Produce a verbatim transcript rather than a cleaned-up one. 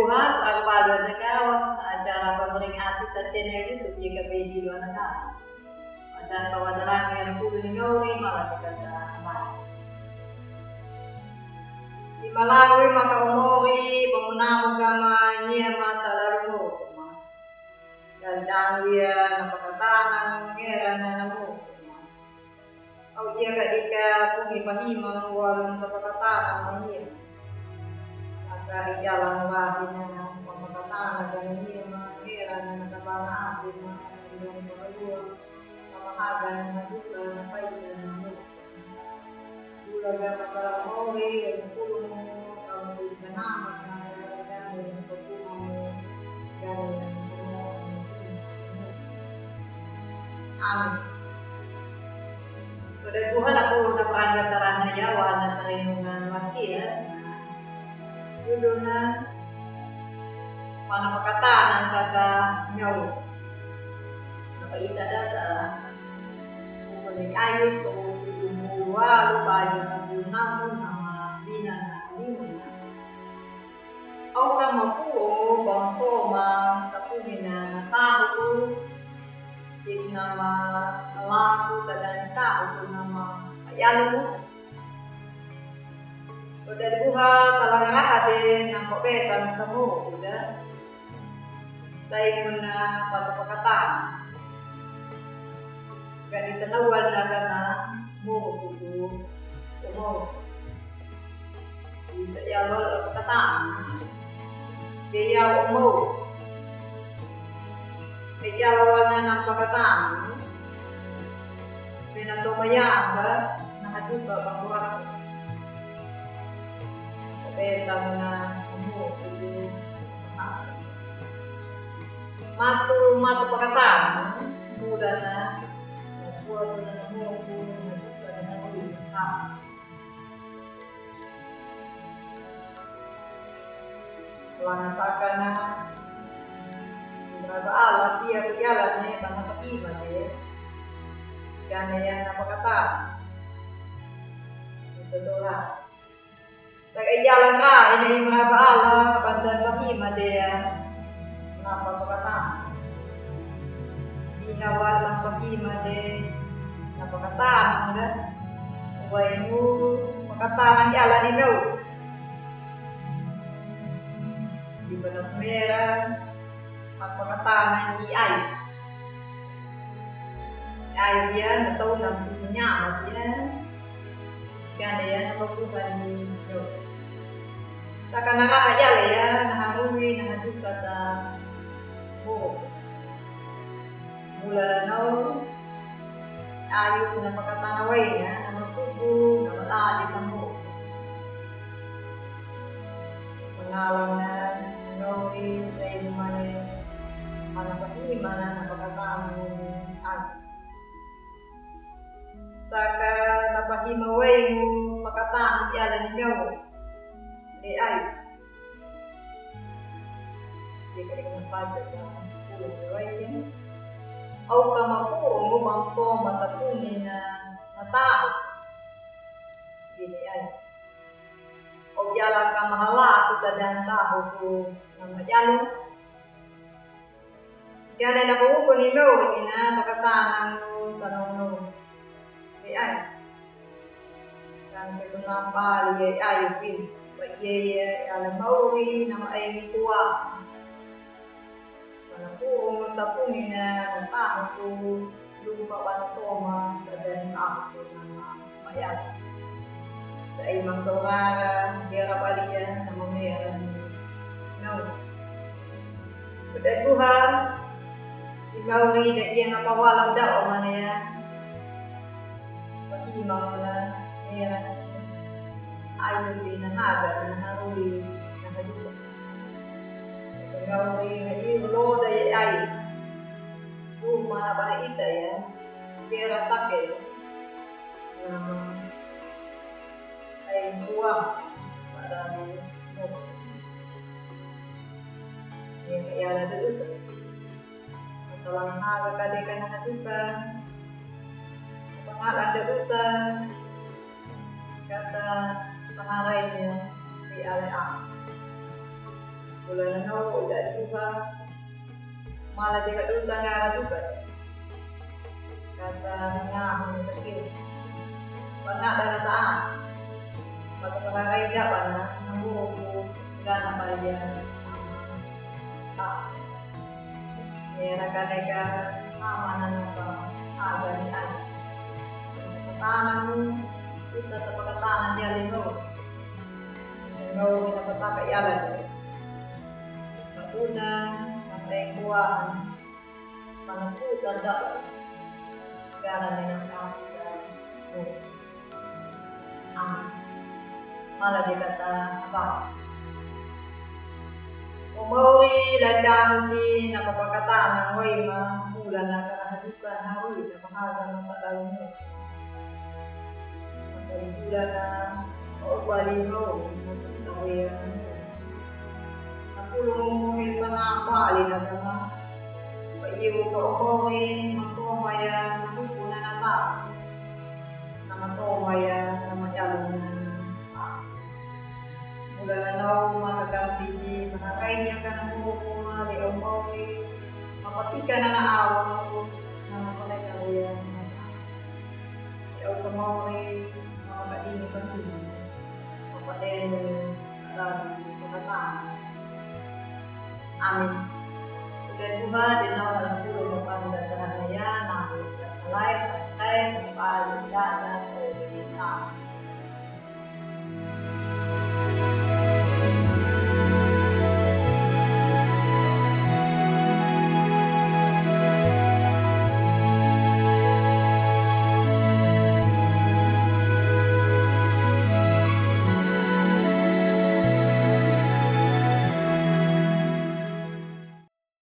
Wa, praga balu acara pemberingatan ta channel YouTube YKB di Luanakara. Pada pawadarang ya na pulu ni ngori mala di kata mai. Di malawi maka umori, pamunamo kama nyia mata lalu mo. Dang-dang ia na pakatana ngera na namu. Au ia kadika pumi pahima walu na pakatana mania. Aka ia lang wahi na pakatana mania ma ngera na kabanga api ma ngera na pakalua. Kamahagan na duka na paita na mu. Bulaga mata mori, pulu mo, kamu tu kanama, na gani na paguma mo, gani na paguma mo. Amin. Pada Tuhan aku na parangga tarana ya, wana tarinungan wasi ya. Judulna Mana pakatana kaka nyau. Naka ita data. Bukun ni ayu ko tujuh puluh walu baju aku namu nama bina na lima. Au kama puo bangko ma kapuni na tahu tu. Dik nama laku tadani tahu tu nama ayanu. Ode buha talangaraha de nangko beta nangka mo uda. Dai muna pata pakatan. Gani tanawal na gana mo kudu umo. Bisa ya lo pakatan. Ke ya umo. Ke ya lo na nang pakatan. Bena to mayamba na haduka bangkuraku. Beta muna amu kudu matu matu pakatan. Muda na kuat na amu kudu na haduka na haduka. Langa takana. Raba ala pia ku yala ne bana pakima de. Gane ya na pakata. Ito dora. Taga yala nga ine raba ala banda pakima de ya. Na pakata. Biha wal na pakima de. Na pakata nga. Wai mu pakata na yala ne meu. Di bana mera, mapakatana i ayu. Ayu dia, na tau na punya dia. Ganda ya, na pakuta ni do. Takana raka yale ya, na harui, na haduka ta. Bo. Mula danau, ayu na pakatana waina, na makubu, na maladi tambo. Mangalana, ngauri, dai mane, mana pakini mana, na pakatana waina, ayu. Saka na pahima wainu pakatana yala ni ngauri. De ayu. Dia kare kena paja ka pulu ni wain. Au kama puru bang to mata puni na, na tahu. Gini ai. Au yala kama hala aku tadan tahu ku nama jalu. Gane na pawuku ni meu ina pakatana ngu tanono. Ai. Kan ketu nambali ai ai upin. Ba iye iye ala mauri nama ai ni kuwa. Mana puru tapuni na tahu ku lupa bana toma badan aku nama mayat. Dai mangkawara gera balia nama mera. Nau. Pada duha. Imauri da iya ngapa wala da omane ya. Pati imauna era. Ayu di na haga na harui na haduka. Imauri na iru lo da ya ayu. Rumah apa ita ya. Gera take. Nama. Ai kuwa. Pada ni. Ni ya la duta. Talang haga kade kana haduka. Pangala da uta. Kata paharainya di ale a. Bula na no o da'ani buha, mala de ka dota ngara duka. Kata nga hunu takir. Banga dana ta. Baka paharai daba na, namburu ku gana balia. Ah. Era kaneka ama na napa, ah, gani ai. Tananu, ita tapakatana dia lino. Ngau mina pataka yala de. Makuna, mata engkuan, mana ku tanda. Gana mina kata. Amin. Mala de kata apa? O mauri ladang ki na papakatana ngoi ma, bula na kana haduka hawi na pahaga mata dalu mo. Mata di bula na, o bali mo, tawe ya. Aku lo mo he pana bali na kana. Ba iyo ka o mauri, ma ko ma ya, ma ko na nata. Nama toma ya, nama yalona. Bula na no mata kampiti, maharai ni akan mo kuma de o mauri, mapatika nana awa ko, nama paleka ya. De o ka mauri, nama kadini pakini. Mapatene, kadani, makatana. Amin. Oke, buha, de no, alam kuro, mapanda, tarana ya, nama, like, subscribe, mapanda, tarana, amin.